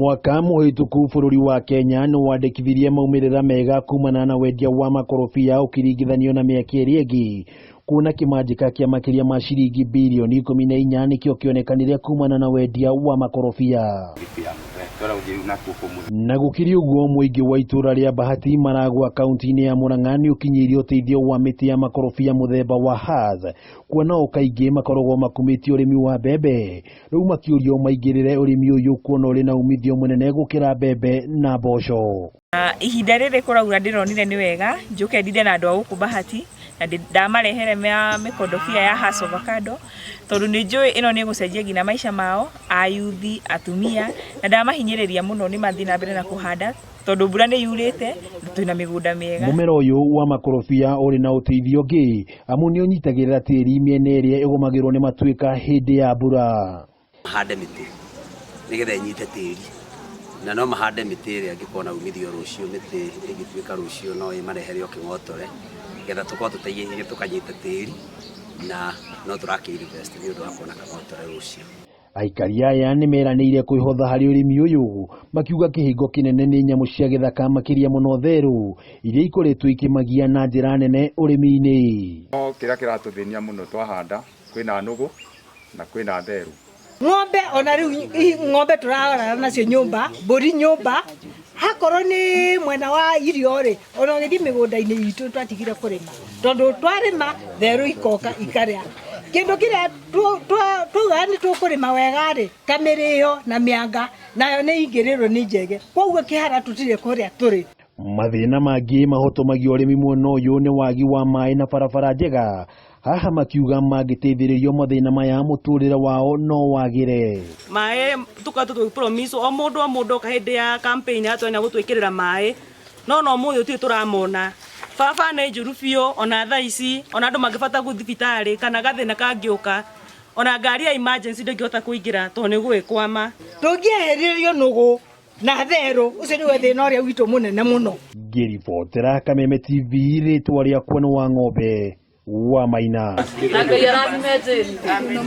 Mwaka mũhĩtũku bũrũri wa Kenya nĩwandĩkithirie maumĩrĩra mega kumana na wendia wa makorobia ũkĩringithanio na mĩaka ĩrĩa ĩngĩ, kuona kĩmanjĩka kĩa makĩria ma ciringi birioni 14 nĩkĩo kĩonekanire kumana na wendia wa makorobia. Na gũkĩrĩ ũguo, mũingĩ wa itũra rĩa Bahati Maragua kaunti-inĩ ya Murang'a nĩũkinyĩirie ũteithio wa mĩtĩ ya makorobia mũthemba wa Hass, kuona o kaingĩ makoragwo makumĩtie ũrĩmi wa mbembe. Rĩu makĩũrio maingĩrĩre ũrĩmi ũyũ kuona ũrĩ na umithio mũnene gũkĩra mbembe na mboco. Ihinda rĩrĩ kũraura ndĩronire nĩ wega njũke ndinde na andũ a gũkũ Bahati na ndamarehere mĩkondobia ya Hass avocado, tondũ nĩ njũĩ ĩno nĩ ĩgũcenjia nginya maica mao ayuthi, atumia, na ndamahinyĩrĩria mũno nĩ mathiĩ na mbere na kũhanda, tondũ mbura nĩ yurĩte na twĩna mĩgũnda mĩega. Mũmera ũyũ wa makorobia ũrĩ na ũteithio ũngĩ, amu nĩ ũnyitagĩrĩra tĩri mĩena ĩrĩa ĩgũmagĩrwo nĩ matuĩka hĩndĩ ya mbura. Mahande mĩtĩ nĩgetha ĩnyite tĩri, na no mahande mĩtĩ ĩrĩa ĩngĩkorwo na umithio rũciũ, mĩtĩ ĩngĩtuĩka rũciũ no ĩmarehere o kĩng'otore, getha tũkorwo tũteithĩrĩirie tũkanyita tĩri, na no tũrakĩ invest nĩ ũndũ wa kuona kang'otore rũciũ. Aikari aya nĩ meranĩire kwĩhotha harĩ ũrĩmi ũyũ, makiuga kĩhingo kĩnene nĩ nyamũ cia gĩthaka, makĩria mũno therũ iria ikoretwo ikĩmagia na njĩra nene ũrĩmi-inĩ. No kĩrĩa kĩratũthĩnia mũno, twahanda kwĩna nũgũ na kwĩna therũ. Ng'ombe ona rĩu ng'ombe tũrarara nacio nyũmba, mbũri nyũmba. Hakorwo nĩ mwena wa irio rĩ, ona ũgĩthiĩ mĩgũnda-inĩ itũ twatigire kũrĩma, tondũ twarĩma therũ ikoka ikarĩa kĩndũ kĩrĩa twaugaga nĩ tũkũrĩma wega rĩ, ta mĩrĩo na mĩanga, nayo nĩ ingĩrĩrwo nĩ njege, koguo kĩhara tũtirĩ kũrĩa tũrĩ. Mathĩna mangĩ mahotomagia ũrĩmi mwena ũyũ nĩ wagi wa maĩ na barabara njega. Haha makiuga mangĩteithĩrĩrio mathĩna maya, mũtũrĩre wao no wagĩre. Maĩ tũkoretwo tũgĩ o mũndũ o mũndũ oka hĩndĩ ya campaign atwenya gũtwĩkĩrĩra maĩ, no no mũthĩ tũtirĩ tũramona. Barabara nĩ njũru biũ, ona thaa ici ona andũ mangĩbata gũthiĩ thibitarĩ kana gathĩna kangĩũka, ona ngari ya emergency ndĩngĩhota kũingĩra tondũ nĩ gũgĩkwama. Tũngĩeheririo nũgũ na therũ, ũcio nĩwe thĩna ũrĩa witũ mũnene mũno. Ngĩribotera Kameme TV, rĩtwa rĩakwa nĩ wa Ng'ombe wa Maina. Na Ngai arathime Jane.